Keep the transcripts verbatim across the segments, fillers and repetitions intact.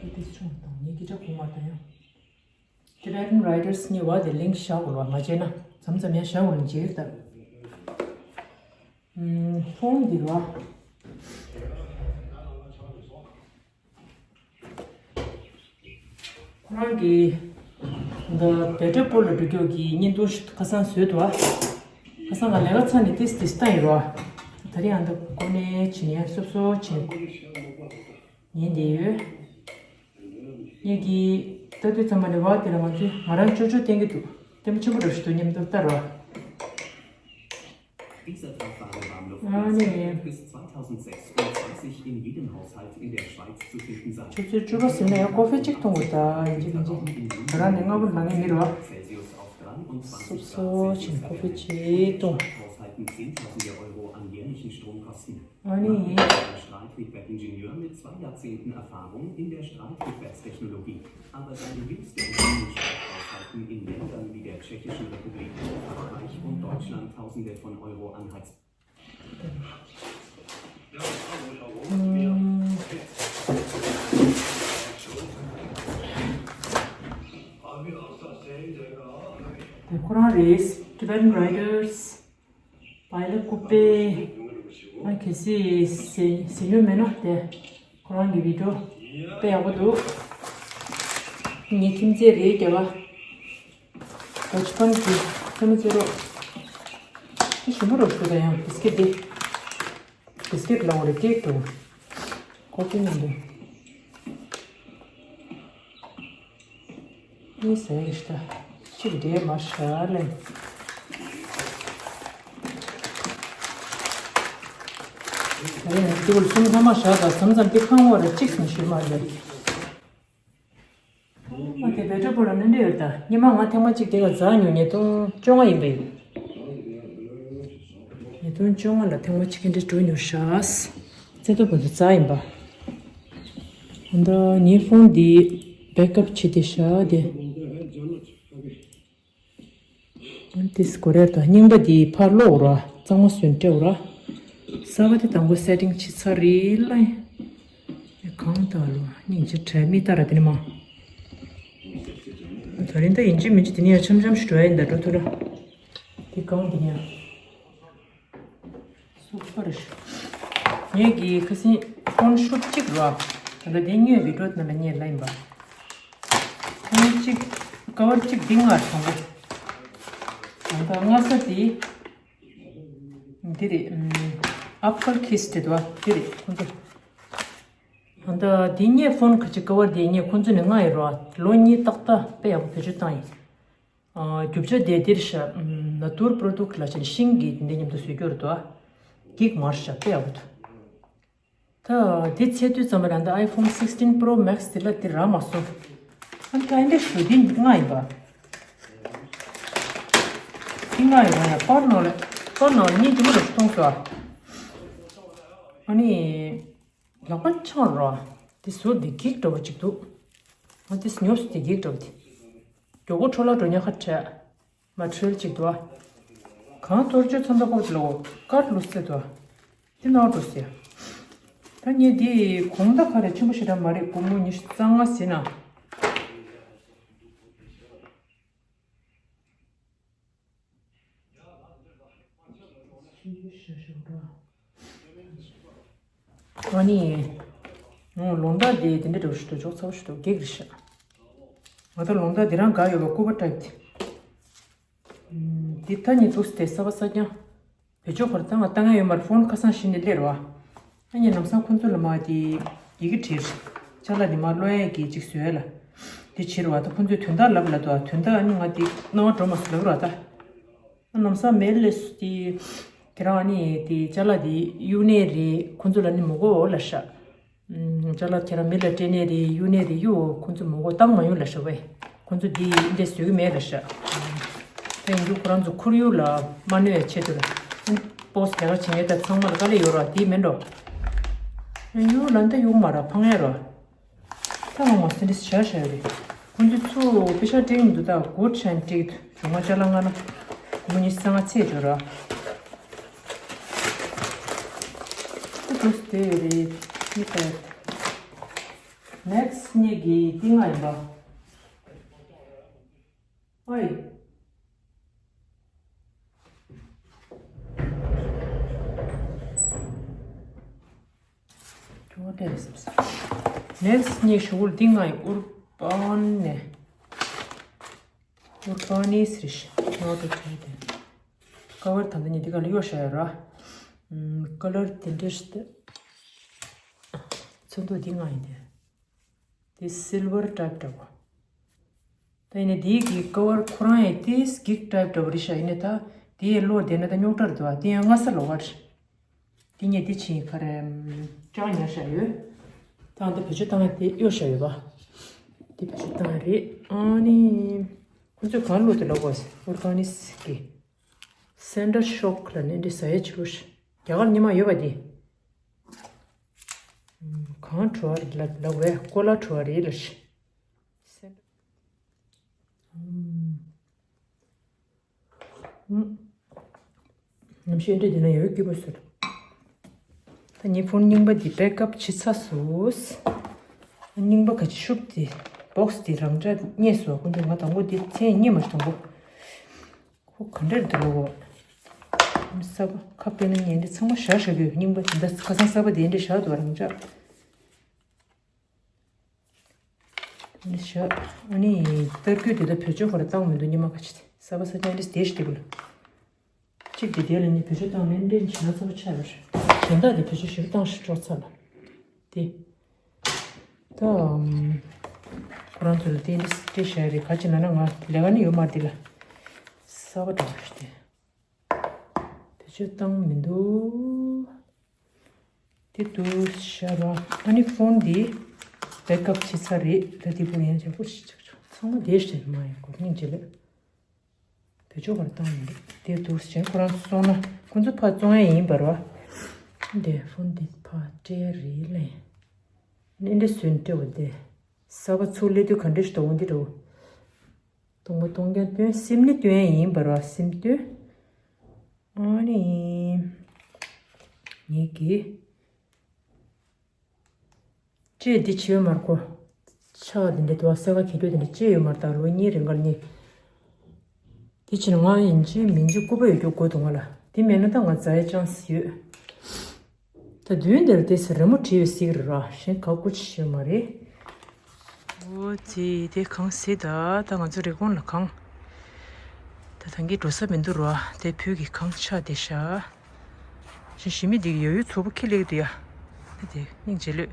ཨེ་དེ་ཆུང་དང་ངའི་སྐད་ཆ་གོ་མ་དང་ཡང་། Tibetan Writers ངའི་བ་དེ་ལིང་ཀི་བཞག་དགོས་ལ་མ་བྱས་ན་མཚམས་མཚམས་ཡང་བཞག་དགོས་ལ་མཇལ་ད། ཨུམ། ཕོན་འདི་ར། ཁོ་རང་གི་འདི་བེ་ཏྲ་པོ་ལ་འགྲོ་རྒྱུ་གི་བརྙན་ཐུང་ཞིག་ཁ་སང་བཟོས་འདུག་ཨ། ཁ་སང་ང་ལས་ཀ་ཚར་ནས་ཏིས་ཏིས་བཏང་ཡིན་རོ། ད་རིང་ཨ་འདི་ཀོ་ནས་བྱིན་ཡ་སོབ་སོབ་བྱིན་ཉན་བསྡད་ཡོད། ངེད་ཀྱིས་ལྟ་དུས་ཙམ་པ་ནས་བ་དེ་ལ་ང་ཚོས་ང་རང་ཅོ་ཅོ་བསྟན་གྱི་འདུག་ལྟད་མོ་ཆེན་པོ་འདྲ་ཞིག་འདུག་སྙམ་དུ་ལྟ་རོ། Dieser tragbare Warmluftbehälter wird bis zweitausendsechsundzwanzig in jedem Haushalt in der Schweiz zu finden sein. ཆུ་ཚོད་བཅུ་པ་ཟིན་ན་ཡང་ཀོ་ཧྥེ་གཅིག་འཐུང་དགོས་ད་ཡིན་གཅིག་ཡིན་གཅིག་ང་རང་ནས་སྔ་པོ་ལངས་ངེས་མི་རོ། Celsius auf dreiundzwanzig Grad Celsius erhöht in Haushalten Zehntausende Euro an jährlichen Stromkosten. Ach nee. Ein Streitrigwerkingenieur mit zwei Jahrzehnten Erfahrung in der Streitrigwerkstechnologie. Aber seine jüngste Unternehmensstreitigkeiten in Ländern wie der Tschechischen Republik, Frankreich und Deutschland Tausende von Euro an Heiz- ཁོ་རང་རེད། Tibetan Writers. པའི་ལ་ཀུ་པེ། ང་གལ་སྲིད་ཟེར་ཟེར་ཡོད་མེད་ན་དེ་ཁོ་རང་གི་བི་ཌིའོ་དཔེ་ཡག་པོ་འདུག་ངའི་ཁྱིམ་མཚེས་རེད་རྒྱ་གར། ཌོ་ཅི་པན་གྱི་ཚེ་མ་ཚེ་རོགས། དེ་ཞིམ་པོ་རོགས་ཞུ་ད་ཡང་བི་སི་ཀེ་དེ། བི་སི་ཀེ་ལ་འོ་རེ་ཀེག་འདུག་ཀོ་ཕི་མི་འདུག་ཨེ་ཟེར་ཡིན་ཤི་ད། གཅིག་འདྲེས་མར་ཤར་ལེན། ད་ཡིན་ན་ཏི་གུལ་གསུམ་ཐ་མ་ཤར་ད་མཚམས་མཚམས་ཏི་ཁང་བར་གཅིག་ཟིན་ཤི་མ་ལེན། ཨ་དེ་བེ་ཏྲ་པོ་ལ་ནི་འདྲེ་ཡོད་ད། ཉི་མ་ང་ཐེངས་མ་གཅིག་དེ་ག་འཛག་མྱོང་ཉིས་སྟོང་བཅོ་ལྔ་ཡིན་པ་ཡིན། ཉིས་སྟོང་བཅོ་ལྔ་ལ་ཐེངས་མ་གཅིག་གི་འདྲེ་འགྲོ་མྱོང་ཤག་རྩེ་ཏོ་བོ་དུ་རྩ་ཡིན་པ། ཨ་ད་ངའི་ཕོན་འདི་བེག་ཨབ་བྱེད་དེ་ཤག་དེ། ཨ་ཏིས་གོ་རེད་ད་རྙིང་པ་འདི་ཕར་སློག་ར་གཙང་མ་སོན་སྤྲེའུ་ར། གསར་པ་དེ་དང་པོ་སེ་ཊིང་བྱེད་ཚར་རེད་ལ། གང་ལྟར་ལོ་སྙིང་རྗེ་བྲལ་མི་ལྟར་དེ་ནི་མ། ད་རིང་ད་ཡིན་གཅིག་མིན་གཅིག་དེ་ནི་ཡང་འཆམ་འཆམ་ཞིག་འགྲོ་ཡ་ཡིན་ད་འགྲོ་ཐུབ་ར། དེ་གང་དེ་ནི་ཡང་། སུ་པར་ཞུ། ངེད་ཀྱི་ཁ་སང་ཕོན་ཤོབ་གཅིག་རོ། ད་ལྟ་དེ་ཉོས་བི་ཌིའོ་ནང་ལ་རྙེད་ལ་ཡིན་པ། ཕོན་གཅིག་ཀ་བར་གཅིག་འདི་ང་དང་པོ། ད་ལྟ་སྔ་ས་དེ། འདི་རེད། ཨ་པལ་ཁི་སི་རེད་དོ། འདི་རེད་ཁོང་ཚོ། ད་ལྟ་འདི་རྙེད་ཕོན་ཁ་ཅིག་ཀ་བར་འདི་རྙེད་ཁོང་ཚོ་ནས་ང་ཡི་རོ། ལོ་གཉིས་ཏག་ཏག་དཔེ་ཡག་པོ་བེད་སྤྱོད་བཏང་ཡིན། རྒྱུ་ཆ་དེ་འདིར་ཤ། ནཱ་ཏུར་པྲོ་ཌུག་ལ་ཅན་ཤིང་གི་འདི་མཉམ་དུ་བཟོས་རྒྱུ་རེད་དོ། འགྱིག་མར་ཤ་དཔེ་ཡག་པོ་འདུག་ད་འདི་ཚེ་དུས་ཙམ་པ་རང་ད་ཨའི་ཕོན་སིགས་ཊིན་པྲོ་མེག་སི་དེ་ལ་དེ་རག་མ་སོང་། ཨ་ད་འདི་ཞུ་འདི་ང་ཡིན་པ། འདི་ང་ཡིན་པ་ཡ་པར་ནང་ལ་པར་ནང་ལ་གཉིས་ཀྱི་མ་ལ་སྟོང་སོ། ཨ་ནི། ལག་པ་འཆང་རོ། དེ་ཟུར་དེ་འགྱིག་འདྲ་བོ་ཅིག་འདུག་ང་དེ་ཉོབ་སུ་དེ་འགྱིག་འདྲ་བོ་དེ། མགྱོགས་པོ་འཕྲོ་བརླག་འགྲོ་ཉག་ཁ་བྲལ། མ་ཊི་རི་ཡལ་ཅིག་འདུག་ཨ། གང་གཏོར་བཅོས་ཚོན་མདོག་ཁོག་ལོ་ཀར་ལུ་སེ་འདུག་ཨ། དེ་ནང་འགྲོ་སེ། ད་ངས་དེ་གོང་ད་ག་རེ་ཆེན་པོ་ཞེ་དྲག་མ་རེད་སྒོར་མོ་ཉི་ཤུ་རྩ་ལྔ་ཟིན་ན། ཨ་ནི། ལོ་འདབ་དེ་དེ་འདྲ་འདྲ་བོ་ཞིག་འདུག་ཅོག་ཚ་བོ་ཞིག་འདུག་སྒེག་རེད་ཤག་ང་ད་ལོ་འདབ་དེ་རང་དགའ་ཡོད་པ་སྐུད་པ་ཊའིབ་དེ། འདི་ད་ནི་འདུག་སྟེ་གསར་པ་གསར་རྐྱང་། བེད་སྤྱོད་ཁོར་ད་ང་ལྟ་ང་ཡོད་མར་ཕོན་ཁ་སང་ཞིག་ནས་སླེབས་རོ། ཨ་ནི་ལམ་སང་ཁོང་ཚོ་ལ་མ་དེ་ཡི་གེ་བྲིས། ཅ་ལག་དེ་མ་ཀློག་ཡས་ཀྱི་ཅིག་བཟོས་ལ། དེ་བྱེད་རོ་བ་ད་ཁོང་ཚོས་དོན་དག་ལབ་ལ་དོ་དོན་དག་ཨ་ནི་ང་དེ་སྣང་བ་འགྲོ་མ་སོང་ལབ་རོ་ད། ལམ་སང་མེལ་ལས་སུ་དེ། ཁྱེད་རང་ཨ་ནི་དེ་ཅ་ལག་དེ་གཡུག་ནས་རེད་ཁོང་ཚོ་ལ་ནི་མི་དགོས་འོ་ལ་ཤག་ཅ་ལག་ཁྱེད་རང་མི་ལ་སྤྲད་ནས་རེད་གཡུག་ནས་རེད་གཡུག་ཁོང་ཚོ་མི་དགོས་བཏང་མ་ཡོང་ལ་ཤག་བས་ཁོང་ཚོ་དེ་འདྲས་བཟོ་གི་མེད་ལ་ཤག་དེ་ཡིན་རྒྱུ་ཁོ་རང་ཚོ་ཁོར་ཡུག་ལ་མ་གནོད་ཡ་ཆེད་དུ་ལ་པོ་སི་ལས་ཀ་བྱེད་མཁན་དང་ཚང་མ་ལ་དཀའ་ལས་ཡོད་རོགས་དེ་མིན་འགྲོ། གཡུག་ལ་འདི་གཡུག་མ་ར་ཕངས་ཡ་རོ། ད་ང་མ་སེ་འདྲ་ཞེ་དྲག་ཡོད་རེད། ཁོང་ཚོས་ཚུར་པེ་ཤག་སྤྲད་ཀྱི་མི་འདུག་ད་གུཌ་ཨེན་ཌ་ཊེག་ཌི་བྱུང་བ་ཅ་ལག་ལྔ་ན། སྒོར་མོ་ཉི་ཤུ་རྩ་ལྔ་ཚད་འབྱོར་ར། ད་དུས་སུ་དེ་ཡོད་རེད། མི་ལྟར། next ནས་གི་ཏིང་ང་ཡིན་པ། ཨོའི། ཁྱོད་བལྟས་སོང་། next ནས་ཞུ་གུར་ཏིང་ང་ཡིན། ཨུར་པན་ནས། ཨུར་པན་ནི་སི་རི་ཤི་ནོ་ཏོ་ཁྲེ་དེ། ཀ་བར་ད་ལྟ་ནས་འདི་ག་ལ་གཡོག་བཞག་ཡོད་ར། ཨམ། ཀ་ལར་དེ་འདྲ་ཞིག་སྟེ། ཚོན་མདོག་འདི་ང་ཡིན་ཏེ། འདི་སིལ་ཝར་ཊའིབ་འདྲ་བོ། ད་ཡིན་ནའི་འདི་གི་ཀ་བར་ཁོ་རང་ཡང་ཏིས་གིག་ཊའིབ་འདྲ་བོ་རེད་ཤག་ཡིན་ནའི་ད་འདི་ཡང་ལོ་བསྡད་ན་ད་རྙོག་དྲ་རེད་འདུག་འདི་ཡང་སྔ་ས་ལོ་བ་རེད། འདི་ངས་འདི་ཕྱིན་ཁ་རེ་ཅང་ཉར་བཞག་ཡོད། ད་འདི་བེད་སྤྱོད་བཏང་ཡ་དེ་གཡོག་བཞག་ཡོད་པ། འདི་བེད་སྤྱོད་བཏང་ཡ་རེད། ཨ་ནི། ཁོ་ཚོས་གང་བླུགས་ཏེ་ལབ་དགོས། ཨོར་གྷ་ནིག་གི་སེན་ཌར་ཤོག་ལབ་ནས་འདི་ཟ་ཡས་ཕྱི་ལོ་ཤི། རྒྱ་གར་ཉི་མ་ཡོད་པ་འདི། གང་བྲོ་བ་རེད་ལབ་ལབ་བས་ཀོ་ལ་བྲོ་བ་རེད་ལབ་ཤི། སེན་ཨམ། ནམ་ཤེས་འདྲེ་འདི་ན་ཡོད་སྐྱིད་པོ་ཟེར། ད་ངའི་ཕོན་རྙིང་པ་འདི་བེག་ཨབ་བྱེད་ཚར་སོང་། རྙིང་པ་ག་ཅི་ཤུབ་འདི་བོག་སི་འདི་རང་འདྲ་རྙེད་སོང་། ཁོང་ཚོས་ང་དང་པོ་འདི་མཚན་རྙེད་མ་བྱུང་གོ། ཁོ་ག་འདྲ་འདུག་ལོ་གོ། གསར་པ་ཁ་དཔེ་ན་ངས་འདི་ཚང་མ་བཞག་བཞག་གི་ཡོད། རྙིང་པ་འདི་འདྲ་ཁ་སང་གསར་པ་འདི་འདྲ་བཞག་འདུག་རང་འཇགས། ཨ་ནི་ཤ། ཨ་ནི་སྟར་གོས་དེ་ད་བེད་སྤྱོད་ཁོ་ར་བཏང་མི་འདུག་ཉི་མ་ཁ་ཅིག་གསར་པ་ས་ཆ་འདི་དེ་ཞིག་དེ་བུ་ལ། གཅིག་དེ་དེ་ལ་ནི་བེད་སྤྱོད་བཏང་ནས་འདྲེན་བྱེད་ན་ཚ་པོ་ཆགས་པ་རེད། གཞན་དག་དེ་བེད་སྤྱོད་ཞིབ་བཏང་ཞིག་ཆོག་ཚར་ལ། དེ། ད། ཨམ། ཁོ་རང་ཚོ་ལ་དེ་འདྲ་སྤྲད་བཞག་རེད། ག་ཅི་ན་ན་ང་ལས་ཀ་ནི་ཡོད་མ་རེད་དེ་ལ། གསར་པ་འདྲ་བོ་ཞིག་དེ། བེད་སྤྱོད་བཏང་མི་འདུག་དེ་དུ་ཤར་བ། ཨ་ནི་ཕོན་འདི་བེག་ཨབ་བྱེད་ཚར་རེད། ད་དེ་བུ་ཡང་བྱ་བུ་ཞིག་ཆག་ཆོག་ཚང་མ་བདེ་ཞིག་མ་ཡིན་གོ་སྙིང་རྗེ་ལེ། བེད་སྤྱོད་བར་བཏང་མི་འདུག་དེ་དུ་ཞེན་ཁོ་རང་སོང་ན་ཁོ་ཚོ་ཕར་བཙོང་ཡ་ཡིན་པར་བ། འདི་ཕོན་འདི་ཕར་སྤྲད་རེད་ལེ། ཨ་ནི་འདི་སུན་སྤྲད་བ་དེ། གསར་པ་ཚུར་སླེབས་དུས་ག་འདྲ་ཞིག་འདུག་འོང་འདི་འགྲོ། གཏོང་མ་གཏོང་ཀྱང་སྟོན་སེམས་ནི་སྟོན་ཡིན་པར་བ་སེམས་སྟོན། ཨ་ནི། ངེད་ཀྱིས། ལྕེ་འདི་བྱེད་མར་གོ། ཕྱག་འདི་འདྲ་དུ་བ་སེ་ག་གྱེས་འགྲོ་འདི་འདྲ་ལྕེ་ཡོད་མར་ད་ལོ་གཉིས་རིང་གར་གཉིས། འདི་ཕྱིན་ང་ཡིན་གཅིག་མིན་གཅིག་སྐུད་པ་ཡོད་རྒྱུ་དགོས་འདུག་ང་ལ། འདི་མེད་ན་ད་ང་ཛའི་ཅང་སི་ཡོད། ད་མདུན་འདིར་དེ་ཚེ་རི་མོ་བྲིས་པའི་གཟིགས་རེད་ར་ཞེན་ཁ་སྐུ་ཅི་ཤེས་མ་རེད། འོ་ཙི་དེ་གང་སྲིད་ད་ད་ང་ཚོ་རི་ཀོན་ལ་གང་། ད་ཐང་གི་འགྲོ་ས་མི་འདུག་ར་དེ་བོད་ཀྱི་གང་ཆ་དེ་ཤ། ཞེ་ཞི་མི་འདི་གི་ཡོ་ཡོ་ཚུགས་པ་ཁི་ལེགས་འདུག་ཡ། དེ་སྙིང་རྗེ་ལོས།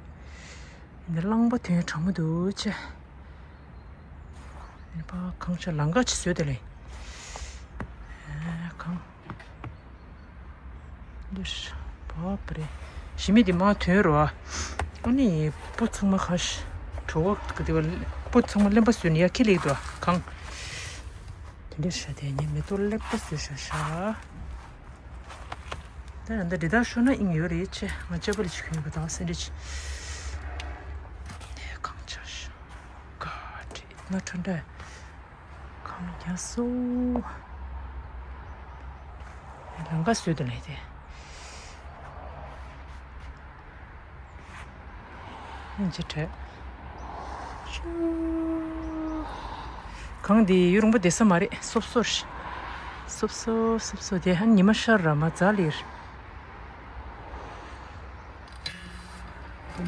འདི་རླངས་པ་དོན་གྲང་མོ་འདུག་ཅེ། ནེ་པ་གང་ཆ་ལང་ཀ་ཆི་བཟོས་དེ་ལེ། གང་། འདིར། བབ་རེད། ཞི་མི་འདི་མ་དོན་རོ། ཨ་ནི་སྤུ་ཚང་མ་ཁ་ཤ། གྲོ་བ་གི་དེ་བ། སྤུ་ཚང་མ་གླེན་པ་བཟོས་ནས་ཡ་ཁི་ལེགས་འདུག་གང་། དེ་འདྲ་ཤ་དེ་ནི་མེ་ཏོག་ཀླད་པ་བཟོས་ཤ་ཤ། ད་ཡང་ད་འདི་དག་ཤོར་ན་ཨིན་ཡོད་རེད་ཆེ། ང་ཅག་པ་ལ་ཅིག་གོན་ཡོད་པ་དང་སེ་འདྲ་ཅིག་གང་ཆ་ཤ། ག་དྲི་ན་ཁྲ་འདྲ། གང་རྒྱ་སོ། ལང་ཀ་བཟོས་དེ་ལས་དེ། ཨིན་ཅི་དྲེ། གང་དེ་ཡུ་རུང་པོ་བསྡད་ས་མ་རེད། སོབ་སོ་རེད། སོབ་སོ་སོབ་སོ་དེ་ཧན་ཉི་མ་ཤར་ར་མ་ཛ་ལིར།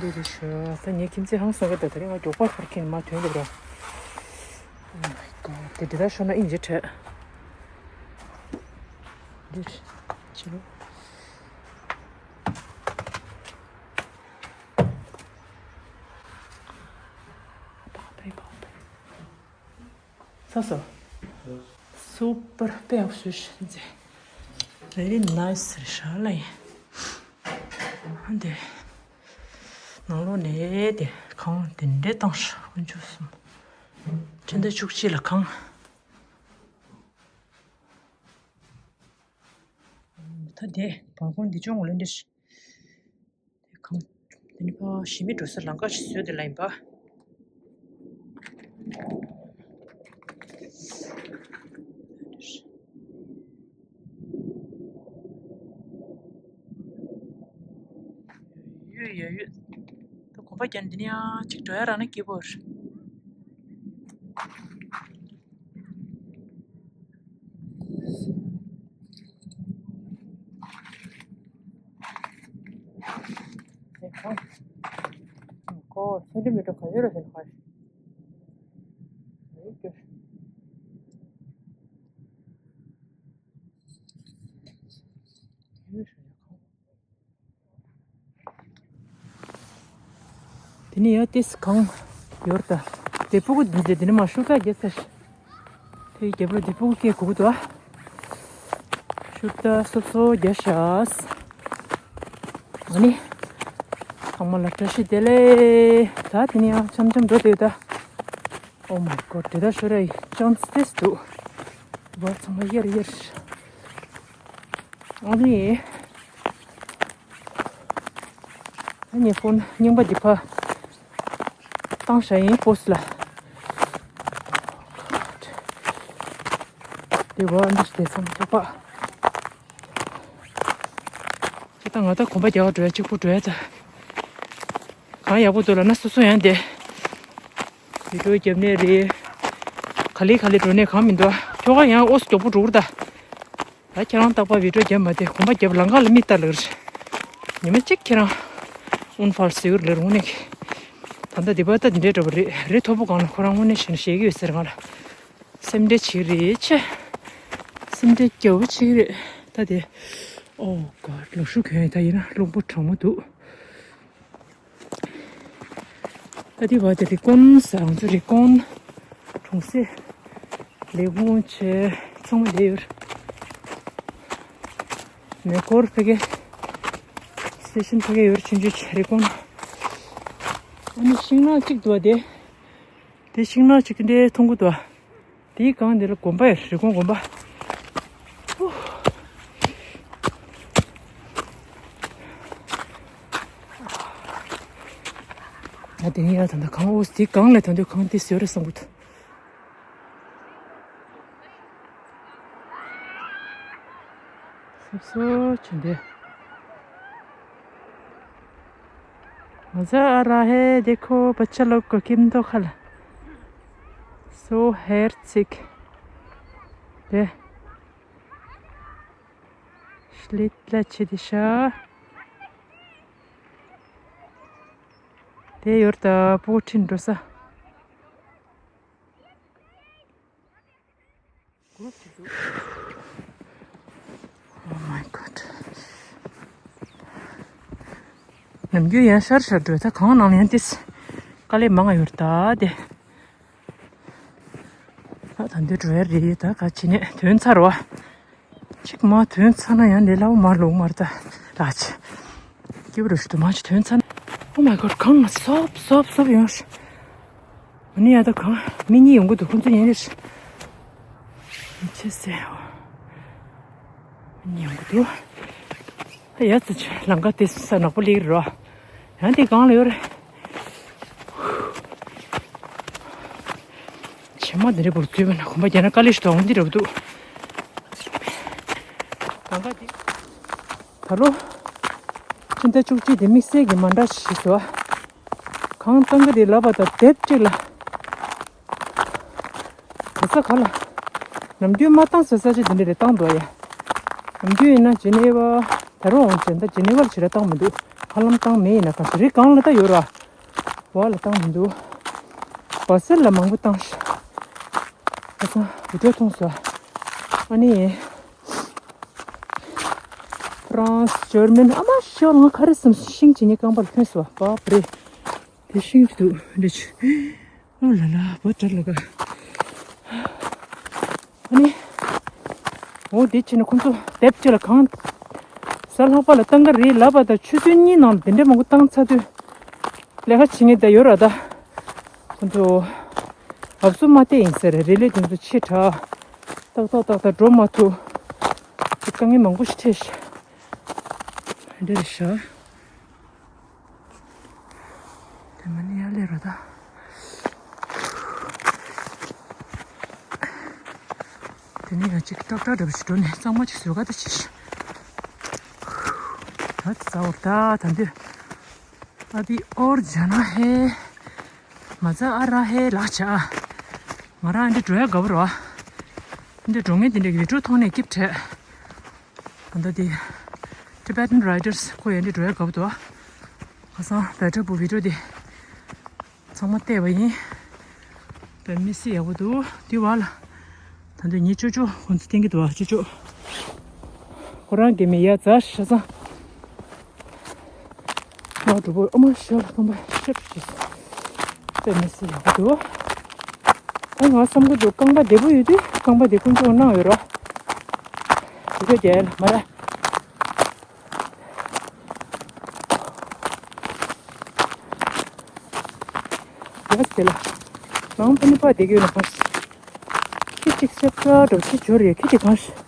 འདི་རེད་ཤག་ད་ངའི་ཁྱིམ་མཚེས་ཧང་སང་གི་འདུག་དེ་རིང་ང་མགྱོགས་པོ་ཕར་འཁྱེར་མ་ཐོན་འདུག་ར། Oh my god དེ་འདི་ལྟར་ཤོར་ན་ཨིན་ཅི་དྲེ། འདིར་ཕྱི་རུ། ཚ་སོ། སུ་པར་དཔེ་ཡག་ཤོས་ཤིག་མཛེས། Very nice རེད་ཤག་ལ་ཡིན། འདི། ནང་ལོགས་ནས་དེ་གང་དེ་འདྲས་བཏང་ཤག་དཀོན་མཆོག་གསུམ། ཕྱི་ཟླ་བཅུ་གཅིག་ལ་གང་། ད་དེ་བར་ཁོང་འདི་ཅུང་ལེན་འདྲ་ཞིག་དེ་གང་། དེ་ནི་ཕ་ཞི་མི་འགྲོ་ས་ལམ་ཁ་ཞིག་བཟོས་དེ་ལ་ཡིན་པ། ཡོད་ཡོད་ཡོད། ད་གོམ་ པ་ཀྱང་འདི་ནས་ཡང་ཅིག་འགྲོ་ཡ་རག་ན་སྐྱིད་པོ་རེད། ཁོ་ཚོ་འདི་མི་འགྲོ་ག་ཡོད་རེད་ཟེར་ཁ། དེ་ནས་ཡང་ཏིས་གང་ཡོར་ད། དེ་ཕྲུ་གུ་འདི་འདི་ནས་མ་ཤུ་ཀ་རྒྱལ་ཚར། དེ་རྒྱབ་ལོ་དེ་ཕྲུ་གུ་སྐད་གོ་གི་འདུག་ཨ། ཤུ་ད་སོབ་སོབ་རྒྱལ་ཤག་ཨ་ནི། ཚང་མ་ལ་བཀྲ་ཤིས་བདེ་ལེགས། ད་དེ་ནས་ཡང་འཆམ་འཆམ་འགྲོ་དེ་ད། Oh my god, དེ་ད་ཤོ་རའི་ཅོན་སྟེས་འདུག་བར་ཚང་མ་ཡར་ཡར། ཨ་ནི། ཨ་ནི་ཧྥོན་རྙིང་པ་འདི་ཕ་བཏང་བཞག་ཡིན་པོ་སི་ལ། དེ་བ་འདི་དེ་སང་ཐོག་པ། ཁྱེད་ད་ང་ད་གོམ་པ་རྒྱག་འགྲོ་ཡ་གཅིག་པུ་འགྲོ་ཡ་ད། གང་ཡག་པོ་འདུག་ལབ་ན་སོ་སོ་ཡང་དེ། བི་ཌིའོ་རྒྱབ་ནས་རེད། ག་ལེ་ག་ལེ་འགྲོ་ནས་གང་མི་འདུག་ཁྱོ་ག་ཡང་ཨོ་སི་མགྱོགས་པོ་འགྲོ་གི་རེད་ད། ད་ཁྱེད་རང་རྟག་པར་བི་ཌིའོ་རྒྱབ་མ་བསྡད་གོམ་པ་རྒྱབ་ལམ་ཁ་ལ་མིག་ལྟ་ལེར། ཉི་མ་གཅིག་ཁྱེད་རང་ཨུན་ཕལ་ཟེར་གི་རེད་ལེར་དངོས་གནས་ཀྱི། ད་ལྟ་འདི་པར་ལྟ་འདི་འདྲའི་འདྲ་པོ་རེད་རེད་མཐོ་པོ་སྒང་ལ་ཁོ་རང་དངོས་གནས་བཤད་ན་བཤད་ཀྱི་ཡོད་ཟེར་ང་ལ། སེམས་ཁྲལ་བྱེད་ཀྱི་རེད་ཆེ། སེམས་ཁྲལ་རྒྱབ་བྱེད་ཀྱི་རེད་ད་དེ། ཨོ་ག་ལག་ཤུ་གྱོན་ཡོད་ད་ཡིན་ན་རླུང་བུ་གྲང་མོ་འདུག་ད་འདི་བར་དེ་རི་ཀོན་ཟེར་ང་ཚོ་རི་ཀོན་གྲོང་གསེབ་ལས་ཁུངས་བྱས་ཚང་མ་ལས་ཡོད། མེ་འཁོར་ཕ་གི་སི་ཊེ་ཤན་ཕ་གི་ཡོད་ཆུང་ཆུང་བྱས་རི་ཀོན། ཨ་ནི་ཤིང་ནགས་གཅིག་འདུག་བ་དེ། དེ་ཤིང་ནགས་གཅིག་འདྲའི་མཐོང་གི་འདུག་བ། དེའི་སྒང་འདི་ལ་དགོན་པ་ཡོད་རི་ཀོན་དགོན་པ། ང་དེ་ནས་ཡར་ད་ལྟ་གངས་ཨོ་དེའི་སྒང་ལ་ད་དུང་གངས་དེ་ཟེར་རེད་བསམ་གི་འདུག་སོ་སོ་ཆུ་འདི། नज़र आ रहा है, देखो बच्चा लोग को किम दो खला। So herzig. They. Schlittlätschedischer. དེ་ཡོར་ད་པོ་ཁྲིན་འགྲོ་ས། Oh my god. ནམ་རྒྱུན་ཡང་ཤར་ཤར་འགྲོ་ད་གང་ནང་ཡང་ཏིས་དཀའ་ལས་མང་ང་ཡོར་ད་དེ། ད་ད་འདི་འགྲོ་ཡ་རེད་ད་ག་ཅི་ནས་དོན་ཚར་བ། གཅིག་མ་དོན་ཚར་ན་ཡང་ལས་སླ་བོ་མ་ལོག་མར་ད་ར་ཆེ། སྐྱིད་པོ་རུ་ཞུ་དུ་མ་ཆེ་དོན་ཚར་ན། Oh my god གང་ང་སོབ་སོབ་སོབ་ཡོང་ཤི། ཨ་ནི་ཡ་ད་གང་མི་གཉིས་ཡོང་གི་འདུག་ཁོང་ཚོ་ཡན་རེ་ཤི། ཆེ་སེ། མི་གཉིས་ཡོང་གི་འདུག་ད་ཡ་ཙི་ཆེ་ལང་ཀ་དེ་ས་ནག་པོ་ལེགས་རོ། ཡང་དེ་གང་ལ་ཡོད་རེད། བྱེ་མ་འདི་འདྲ་བོར་འཛུལ་བ་ན་གོམ་པ་རྒྱག་ན་དཀའ་ལས་ཤིག་འདུག་འོང་འདི་འདྲ་བོ་འདུག་གང་ག་འདི། ད་ལོ། ཕྱི་ཟླ་བཅུ་གཅིག་དེ་དམིགས་བསལ་གྱི་མ་འདྲ་ཞིག་བཟོ་བ། གང་བཏང་གི་རེད་ལབ་པ་དང་དེབ་གཅིག་ལ། ག་ས་ག་ལ། ནམ་རྒྱུན་མ་བཏང་ས་ས་ཆ་འདི་འདྲ་རེད་བཏང་འདུག་ཡ། ནམ་རྒྱུན་ཡིན་ན་ཇི་ནེ་ཝ། ད་རུང་འོང་ཅན་ད་ཇི་ནེ་ཝ་ལ་ཞེ་དྲག་བཏང་མི་འདུག་ཧ་ལམ་བཏང་མེད་ཡིན་ན་ག་ས་རི་གང་ལ་ད་ཡོད་ར། བ་ལ་བཏང་མི་འདུག་བ་སེལ་ལ་མང་པོ་བཏང་ཤག་བ་སང་བི་ཌིའོ་མཐོང་སོང་། ཨ་ནི། ཕ་རན་སི་ཇར་མན་ཨ་མ་ཤོར་ང་ག་རེ་བསམ་ཤིང་ཅི་ནི་རྐང་པར་ཐོན་སོང་བ་བ་པ་རེད། དེ་ཤིང་ཅི་འདུག་འདི་ཆུ། ཨོ་ལ་ལ་བ་དྲ་ལ་ག་ཨ་ནི། འོ་དེ་ཕྱིན་ན་ཁོང་ཚོ་དེབ་ཅིག་ལ་གང་། གཟའ་ལྷག་པ་ལ་བཏང་གི་རེད་ལབ་པ་དང་ཆུ་ཚོད་གཉིས་ནང་ལ་དེ་འདྲ་མང་པོ་བཏང་ཚར་དུས། ལས་ཀ་བྱེད་མཁན་དེ་ཡོད་ར་ད། ཁོང་ཚོ། འབབ་སོ་མ་བལྟས་ཡིན་ཟེར་རེད་ལེ་དེ་ཚོ་ཆེ་དྲགས། ཏག་ཏག་ཏག་ཏག་འགྲོ་མ་ཐུབ། དཀའ་ངལ་མང་པོ་ཞིག་འཕྲད་ཤག་འདི་རེད་ཤག་དེ་མ་ནི་ཡར་སླེབས་རོགས་ད། དེ་ནས་ཡང་ཅིག་ཏག་ཏག་འདྲ་པོ་ཞིག་འགྲོ་ནས་གཙང་མ་ཅིག་བཟོ་ག་ད་ཅིག་ད་ཙ་བོར་ད་ད་འདི། अभी और जाना है। मज़ा आ रहा है। ལགས་བྱ། ང་རང་འདི་འགྲོ་ཡ་དགའ་པོ་རེད། འདི་འགྲོ་མཁན་དེ་འདྲའི་བི་ཌིའོ་ཐོག་ནས་སྐྱིད་བྲལ། ད་ལྟ་དེ་Tibetan Riders ཁོ་ཡ་འདི་འགྲོ་ཡ་དགའ་པོ་འདུག་ཁ་སང་བེ་ཊར་བུ་བི་ཌིའོ་དེ་ཚང་མ་བལྟས་པ་ཡིན། དཔེ་མི་སྲིད་ཡག་པོ་འདུག་དེ་བ་ལ། ད་དུང་ཉིན་ཅོ་ཅོ་ཁོང་ཚོ་བསྟན་གྱི་འདུག་ཅོ་ཅོ། ཁོ་རང་གི་མི་ཡ་ཛ་ཧྲ་ཚང་། ང་གྲོགས་པོ་ཨ་མ་ཤོར་རྐང་པ་ཤོར་ཅིག་དཔེ་མི་སྲིད་ཡག་པོ་འདུག་ད་ང་བསམ་གྱི་འདུག་རྐང་པ་བདེ་པོ་ཡོད་དུས་རྐང་པ་དེ་ཀུན་སྤྱོད་གནང་ཡོད་རོགས། དེ་ཚོ་རྒྱལ་མ་ར། ཡ་ཟེར་ལ། ནང་པ་ནི་པ་བསྡད་ཀྱི་ཡོད་ན་གང་ཤེས། ཁྱི་གཅིག་སེབ་ཀ་འགྲོ་ཁྱི་འབྱོར་རེད་ཁྱི་དེ་གང་ཤེས།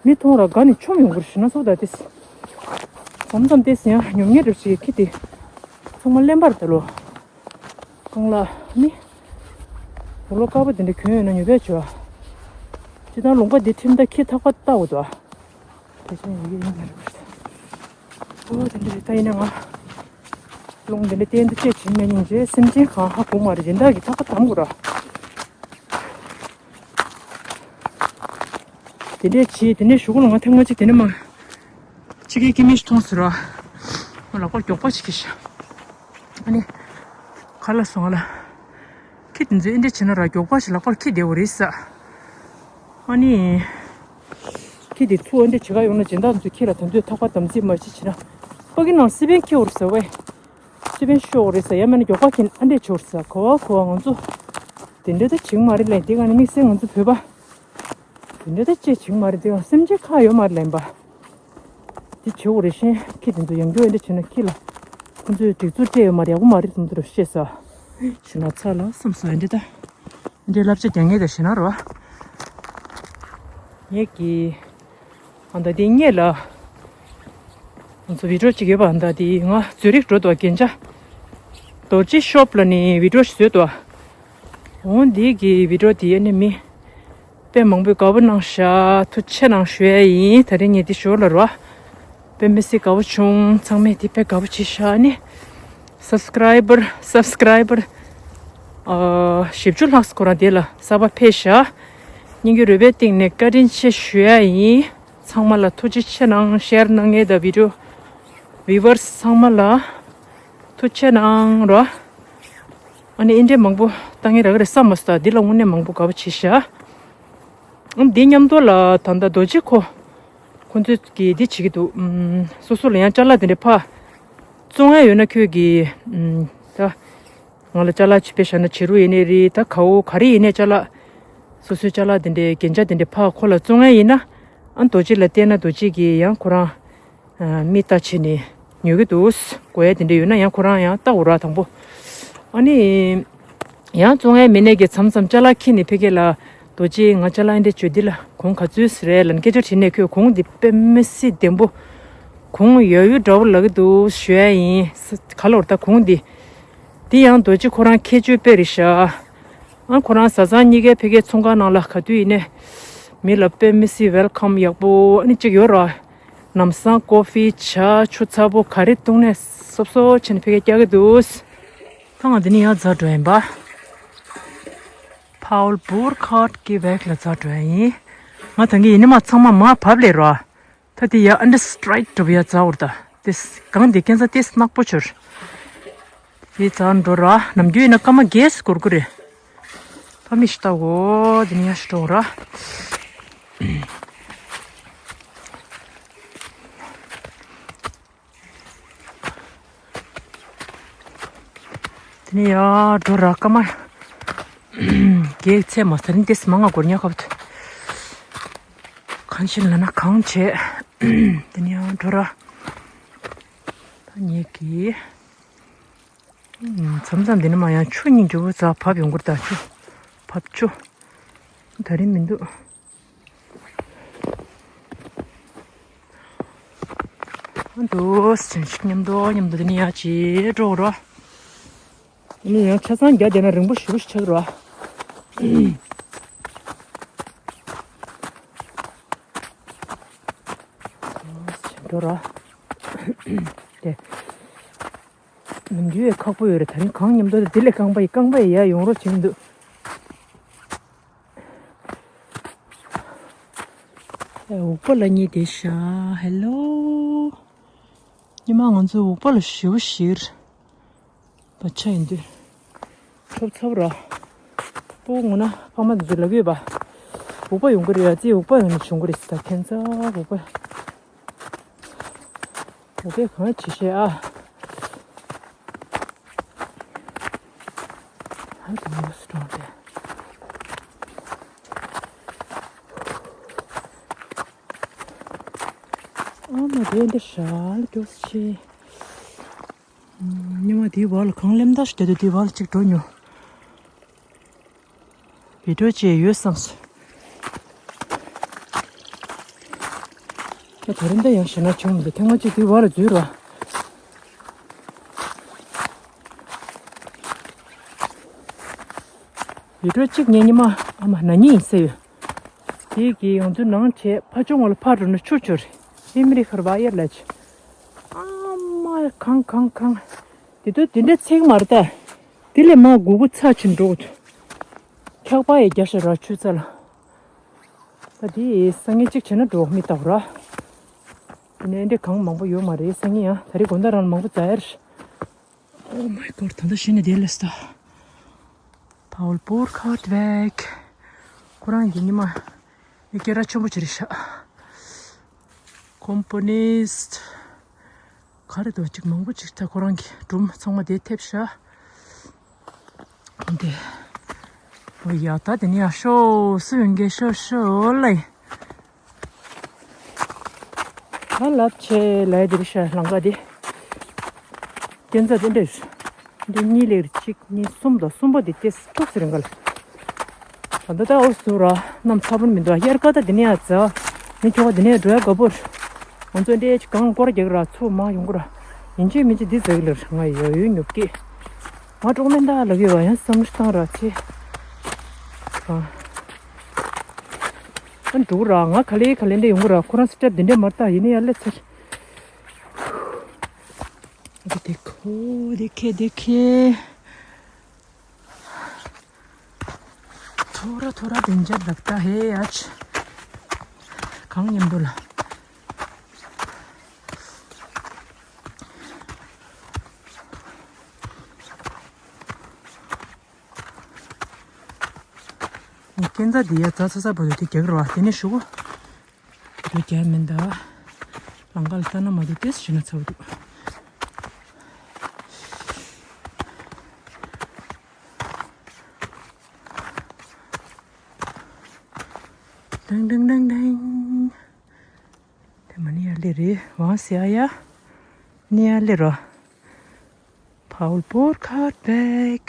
མི་མཐོང་ར་དགའ་ནས་མཆོང་ཡོང་གི་རེད་ཤི་ན་སོགས་ད་ཏེ། མཚམས་མཚམས་ཏེ་ཡང་ཉོབ་ཉེས་འགྲོ་ཞིག་ཁྱི་དེ། ཚང་མ་གླེན་པར་ད་ལོ། རྐང་ལག་ནི། འོ་ལོ་དཀར་པོ་དེ་འདྲ་གྱོན་ཡོད་ན་ཉོབ་པས་བྱོས། སྤྱི་བཏང་ལུང་པ་འདི་ཁྲིམས་ད་ཁྱི་ཐག་པ་བཏགས་འོ་དོ། དེ་ཚོ་ཡོད་ཀྱི་ཡིན་ན་རེད་པ། ཨོ་དེ་འདྲ་རེད་ད་ཡིན་ན་ང་། རླུང་དེ་འདྲ་བསྟན་དུ་བཅད་བྱིན་མེད་ཉིན་རྗེས་སེམས་ཅན་གང་ཧ་གོ་མ་རེད་སྦྱིན་བདག་གི་ཐག་པ་དམ་དགོས་ར། དེ་འདྲས་བྱས་དེ་ནས་གཞུག་ལ་ང་ཐེངས་མ་གཅིག་དེ་ནས་མ། ཕྱི་རྒྱལ་སྐྱེ་དམན་ཞིག་མཐོང་ཟེར་ར། ང་ལག་པར་མགྱོགས་པ་ཞིག་གིས་ཤ། ཨ་ནི། ག་ལ་སོང་ང་ལ། ཁྱི་དེ་ཚོས་ཨེ་འདྲས་བྱས་ན་ར་མགྱོགས་པ་ཞིག་ལག་པར་ཁྱི་བསྡད་འོ་རེད་ས། ཨ་ནི། ཁྱི་དེ་ཚུར་ཨེ་འདྲས་བྱེད་ག་ཡོང་ན་སྦྱིན་བདག་ཚོས་ཁྱི་ལ་ད་དུང་ཐག་པ་དམ་ཚིག་མ་བྱེད་བྱེད་ན། ཕ་གི་ནང་སི་པན་ཁྱེར་འོ་རེད་ས་ཝེ། སི་པན་ཤོར་རེད་ས་ཡ་མེད་ན་མགྱོགས་པ་ཁྱེར་ཨ་འདྲས་བྱོས་རེད་ས་གོ་བ་གོ་བ་ང་ཚོ། དེ་འདྲས་ད་བྱེད་མ་རེད་ལན་དེ་ག་ནས་དམིགས་བསལ་ང་ཚོ་བོད་པ། དེ་འདྲས་ད་ཅེས་བྱེད་མ་རེད་དེ་ག་སེམས་ཅན་ཁ་ཡོད་མ་རེད་ལན་པ། དེ་བྱེད་འོ་རེད་ཤེས་ཁྱི་དེ་ཚོ་ཡང་རྒྱུ་ཨེ་འདྲས་བྱས་ན་ཁྱི་ལ། ཁོ་ཚོས་སྒྲིག་འཛུགས་སྤྲད་ཡོད་མ་རེད་ཡག་པོ་མ་རེད་དེ་ཚོ་ཤེས་ས། ཤི་ན་ཚ་ལ་བསམ་སོང་ཨེ་འདྲས་ད། འདྲའི་བསླབ་བྱ་རྒྱག་ངེས་དང་ཞེ་ན་རོ། ངེད་ཀྱི། ཨ་ད་འདི་སྔས་ལ། ང་ཚོ་བི་ཌིའོ་གཅིག་ཡོད་པ་ཨ་ད་འདི་ང་ཛུ་རིག་འགྲོ་འདུག་རྒྱན་ཆ། རྡོ་རྗེ་ཤོབ་ལ་ནི་བི་ཌིའོ་ཞིག་བཟོས་འདུག་འོ་འདི་གི་བི་ཌིའོ་འདི་ནི་མི། དཔེ་མང་པོས་དགའ་པོ་གནང་ཤག་ཐུགས་རྗེ་ཆེ་གནང་ཞུ་ཡ་ཡིན། ད་རིང་ངས་འདི་ཞོར་ལ་རོ། དཔེ་མི་སྲིད་དགའ་པོ་བྱུང་ཚང་མས་འདི་དཔེ་དགའ་པོ་བྱས་ཤག་ཨ་ནི། སབ་སི་ཀ་རའི་བར་སབ་སི་ཀ་རའི་བར་ཨ་བཞི་བཅུ་ལྷག་ཁོ་རང་དེ་ལ་གསར་པ་ཕེབས་ཤག་སྙིང་གི་རུས་པའི་གཏིང་ནས་བཀའ་དྲིན་ཆེ་ཞུ་ཡ་ཡིན། ཚང་མ་ལ་ཐུགས་རྗེ་ཆེ་གནང་ཤེར་གནང་མཁན་དང་བི་ཌིའོ་བིའུ་ཝར་སི་ཚང་མ་ལ་ཐུགས་རྗེ་ཆེ་གནང་རོགས། ཨ་ནི་ཨིན་འདྲའི་མང་པོ་བཏང་ངེས་རག་གི་རེད་བསམ་མ་སོང་ད་འདི་ལ་དངོས་གནས་མང་པོ་དགའ་པོ་བྱས་ཤག་ཨ་འདི་མཉམ་དུ་ལ་ད་ལྟ་རྡོ་རྗེ་ཁོ། ཁོ་ཚོས་ཀྱིས་འདི་བྱེད་ཀྱི་འདུག་ཨམ། སོ་སོ་ལ་ཡང་ཅ་ལག་དེ་འདྲ་ཕར་བཙོང་ཡ་ཡོད་ན་ཁྱོད་ཀྱིས་ཨམ། ད་ང་ལ་ཅ་ལག་ཅིག་དཔེ་བཞག་ན་བྱི་རུ་ཡིན་ནའི་རེད་ད་གའུ་ག་རེ་ཡིན་ནའི་ཅ་ལག་སོ་སོའི་ཅ་ལག་དེ་འདྲའི་རྒྱན་ཆ་དེ་འདྲ་ཕར་ཁོ་ལ་བཙོང་ཡ་ཡིན་ན་ཨ་རྡོ་རྗེ་ལ་བལྟས་ན་རྡོ་རྗེ་གིས་ཡང་ཁོ་རང་ཨ། མི་ལྟ་བྱས་ནས་ཉོ་གི་འདུག་དགོས་ཡ་དེ་འདྲ་ཡོད་ན་ཡང་ཁོ་རང་ཡང་ལྟ་འོ་ར་དང་པོ། ཨ་ནི། ཡང་བཙོང་ཡ་མི་སྣས་ཀྱི་མཚམས་མཚམས་ཅ་ལག་ཁྱེར་ནས་ཕ་གི་ལ་རྡོ་རྗེ་ང་ཅ་ལག་འདི་བཅོས་འདི་ལ་གོང་ག་ཚོད་རེད་ལབ་ནས་སྐད་ཆ་དྲིས་ནས་ཁོས་གོང་འདི་དཔེ་མི་སྲིད་བདེན་པོ། གོང་ཡོད་ཡོད་འདྲ་བོ་ལབ་ཀྱི་འདུག་ཞུ་ཡ་ཡིན། ག་ལོར་ད་གོང་འདི། འདི་ཡང་རྡོ་རྗེ་ཁོ་རང་ཁྱད་ཆོས་དཔེ་རེད་ཤག་ཨ་ཁོ་རང་བཟའ་ཚང་གཉིས་ཀའི་ཕ་གིའི་ཚོང་ཁང་ནང་ལ་ག་དུས་ཡིན་ནའི། མི་ལ་དཔེ་མི་སྲིད་ཝེལ་ཁམ་ཡག་པོ་ཨ་ནི་གཅིག་ཡོད་ར། ལམ་སང་ཀོ་ཧྥི་ཇ་ཆུ་ཚ་པོ་ག་རེ་བཏུང་ནས་སོབ་སོབ་བྱས་ནས་ཕ་གིར་བསྐྱལ་གི་འདུག་ད་ང་འདི་ནས་ཡར་འཛེགས་འགྲོ་ཡིན་པ། Paul Burkhardt གི་བེག་ལ་འཛེགས་འགྲོ་ཡ་ཡིན། ང་ད་གིན་ཡིན་ནི་མ་ཚང་མ་མར་བབས་ལེ་རོ། ད་དེ་ཡ་ཨ་འདྲ་སི་ཊེ་ཊི་འགྲོ་བ་ཡ་འཛེགས་འོར་ད། དེ་གང་དེ་ཁྱད་མཚར་ཏེ་ནག་པོ་བྱོས། དེ་འཛེགས་འགྲོ་ར། ནམ་རྒྱུན་ཡིན་ན་སྐར་མ་བརྒྱད་ཙམ་འགོར་གི་རེད། ཕ་མི་ཞིག་ལྟ་གོ། དེ་ནས་ཡར་ཞིག་འགྲོ་ར། དེ་ནས་ཡར་འགྲོ་ར་སྐར་མ་བརྒྱད་ཚད་མ་ཟ་ནི་ཏེ་མ་ང་སྒོར་ཉག་ཁབ་ཏུ་གང་ཤེས་ལ་ན་གང་བྱས། དེ་ནས་ཡར་འགྲོ་ར། ད་ངེད་ཀྱིས་མཚམས་མཚམས་འདི་ནས་མ་ཡང་ཆུ་གཉིས་འགྱུར་བ་ཙག་བབས་ཡོང་གི་རེད་ད། ཆུ་བབས་ཆུ་ད་རིང་མི་འདུག་འདུག་སེམས་ཤིག་མཉམ་དུ་མཉམ་དུ་དེ་ནས་ཡར་ཅིག་འགྲོ་རོགས། ཨ་ནི་ཡང་ཆ་ཚང་རྒྱ་བསྡད་ན་རིང་པོ་ཞེ་པོ་ཞིག་ཆགས་ཀྱི་རེད་བ། འགྲོ་རོགས། དེ། མི་འདུག་ཡ། ཁག་པོ་ཡོད་རེད། ད་རིང་གངས་མཉམ་དུ་དེ་ལས་རྐང་པ་ཡི་རྐང་པ་ཡི་ཡར་ཡོང་རོགས་བྱེད་ཀྱི་འདུག་ཨེ། འུག་པ་ལ་གཉིས་དེ་ཤ་ཧེ་ལོ། ཉི་མ་ང་ཚོ་འུག་པ་ལ་ཞེ་པོ་ཞིག་བ་ཆ་ཡིན་དུས། ཚབ་ཚབ་ར། སྤུ་གུ་ངུ་ན་ཕ་མ་དེ་ཚོ་ལབ་ཡོད་པ། འུག་པ་ཡོང་གི་རེད་ཡ། ཙི་འུག་པ་ཡོང་ནས་བྱུང་གི་རེད་ཟེར། ད་ཁྱེད་ཚོ་འུག་པ། འུག་པས་གང་བྱེད་ཤེས་ཨ། ཧ་ལས་པ་སི་ཀྲོང་ཏེ། ཨ་མ་དེ་འདི་ཧྲ་ལ་སྐྱོ་ཤི། ཉི་མ་དེའི་བར་ལ་གང་ལེམ་ད་ཞིག་བསྡད་དུས་དེའི་བར་ལ་གཅིག་འགྲོ་མྱོང་། བི་ཌིའོ་ཅིག་ཡོད་བསམ་སོང་། ད་དེ་རིང་འདི་ཡང་ཞེ་ན་བྱུང་མི་འདུག་ཐེངས་མ་གཅིག་དེའི་བར་ལ་འཛུལ་ར། བི་ཌིའོ་གཅིག་ངས་ཉི་མ་ཨ་མ་ན་ནིང་ཡིན་ཟེར་ཡོད། དེ་གི་ཡོང་དུས་ནང་བྱས་ཕ་ཆུང་བ་ལ་ཕར་འགྲོ་ན་ཆུ་ཆུ་རེད། ཨེ་མི་རི་ཁར་བ་ཡར་ལ་ཆུ། ཨ་མ་གང་གང་གང་། དེ་དུས་དེ་འདྲ་ཚིག་མ་རེད་ད། དེ་ལས་མ་གུ་གུ་ཚ་ཆེན་འགྲོ་གི་འདུག་འཁྱག་པ་ཡི་རྒྱ་ཤ་ར་ཆུ་ཚ་ལ། ད་དེ་སང་ཉིན་གཅིག་བྱས་ན་འགྲོ་མི་རྟག་ར། དེ་ནས་འདི་གང་མང་པོ་ཡོད་མ་རེད། སང་ཉིན་ཡང་ད་རེས་དགོང་དག་རང་ལ་མང་པོ་འཛག་ཡ་རེད། Oh my god, ད་ལྟ་གཞི་ནས་དེ་ལས་ད། Paul Burkhardt Weg. ཁོ་རང་གི་ཉི་མ་མི་སྐད་གྲགས་ཆེན་པོ་ཅིག་རེད་ཤག Komponist. ག་རེ་འདུག་ཅིག་མང་པོ་ཅིག་ད་ཁོ་རང་གི་སྒྲུང་ཚང་མ་དེ་ཐེབས་ཤག་འདི། འོ་ཡ་ད་དེ་ནི་ཡ་ཤོ་སུ་ཡོང་གི་ཤོ་ཤོ་ལེ། ང་ལབ་ཆེ་ལའི་དེ་རི་ཤ་ལང་ཀ་དེ། སྐྱེན་རྩ་དེ་འདྲ་ཡོད། འདི་གཉིས་ལེགས་གཅིག་གཉིས་གསུམ་དང་གསུམ་པ་དེ་ཏེ་དཀྲུག་སེ་རིང་ག་ལ། ད་ལྟ་ད་འོ་སུ་ར་གནམ་ཚ་པོ་མི་འདུག་དབྱར་ཁ་ད་དེ་ནས་ཡ་ཛ། མི་ཁྱོ་ག་དེ་ནས་འགྲོ་ཡ་དགའ་པོ་རེད། ང་ཚོ་འདྲའི་ཅིག་གང་སྐོར་རྒྱག་ར་ཚུར་མ་ཡོང་གི་ར། ཡིན་གཅིག་མིན་གཅིག་འདི་ཟ་གི་ལ་རེད། ང་ཡོ་ཡོ་ཉོབ་ཀྱི། ང་གྲོགས་མེད་འདའ་ལབ་ཡོད་པ་ཡང་བསམ་བློ་བཏང་ར་ཚེ། ཨ། ཨ་འགྲོ་གི་ར་ང་ག་ལེ་ག་ལེ་འདྲ་ཡོང་གི་ར། ཁོ་རང་སི་ཊེབ་འདི་འདྲ་མ་རེད་ད། ཡིན་ན་ཡ་ལེ་ཚར། འདི་དེ་ཁོ་དེ་ཁེ་དེ་ཁེ། थोड़ा थोड़ा डेंजर लगता है आज. གང་མཉམ་དུ་ལ། ངས་སྐྱེན་རྩ་འདི་ཡ་ཛ་ཚ་ཚ་བར་དུ་དེ་རྒྱག་རོགས། དེ་ནས་ཞུ་གོ། དེ་རྒྱག་མིན་ད། ལང་ཀ་ལ་ལྟ་ན་མ་འདུག་ཏེ་ཞེ་ན་ཚ་བོ་འདུག་ཏིང་ཏིང་ཏིང་ཏིང་། དེ་མ་ནི་ཡ་ལེ་རེད་ཝང་སི་ཨ་ཡ། ནི་ཡ་ལེ་རོ། Paul Burkhardt Weg.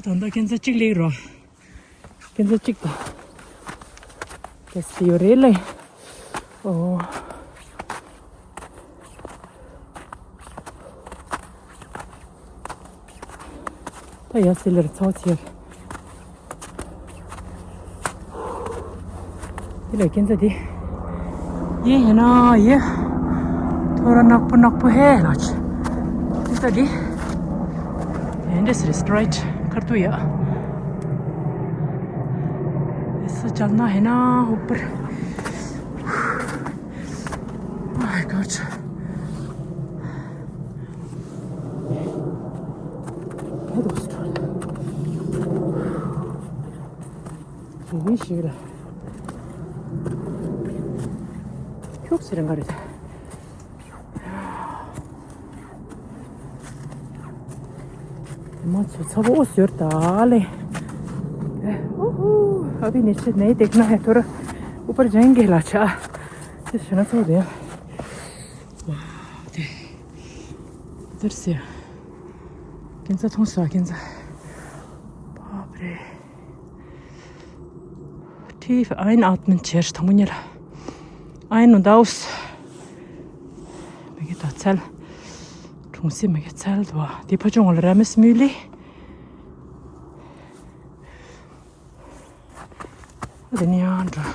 ད་ལྟ་སྐྱེན་རྩ་གཅིག་སླེབས་རོ། སྐྱེན་རྩ་གཅིག་དང་། ཏེ་སི་ཡོ་རེ་ལེ། ཨོ། ད་ཡ་སི་ལེར་ཚོགས་ཆེར། དེ་ལ་སྐྱེན་རྩ་དེ། ཡེ་ཧེ་ན་ཡེ། ཐོ་ར་ནག་པོ་ནག་པོ་ཧེ་ལགས། སྐྱེན་རྩ་དེ། ཨེ་འདྲ་སི་རེ་སི་ཊི་རའི་ཊི་ཁར་ཏུ་ཡ། ཨེ་ས་ཅལ་ན་ཧེ་ན་ཧུ་པར། Oh my god. ཕེ་དོ་སི་ཊོ་རི། དེ་ནས་ཞིག་ལ། ཁྱུག་སེ་རང་ག་རེད། མ་ཚོ་ཚ་པོ་ཨོ་ཟོར་ད་ལེ། ཨོ་ཧུ། ཨ་བི་ནེ་ཆེ་ནེ་དེག་ན་ཧེ་ཐོ་ར། ཨུ་པར་ཇན་གེ་ལ་ཆ། དེ་ཞེ་ན་ཚོ་དེ། ཝ་དེ། དེར་སེ། སྐྱེན་རྩ་མཐོང་ས་སྐྱེན་རྩ། བ་པ་རེ། Tief einatmen བྱས་དང་པོ་ཉིད་ལ། Ein und aus. མ་གི་ད་ཚལ། གྲོང་གསེབ་མ་གི་ཚལ་དུ་བ། དེ་ཕ་ཆུང་བ་ལ་ར་མེ་སི་མུ་ལི། དེ་ནས་ཡང་འགྲོ།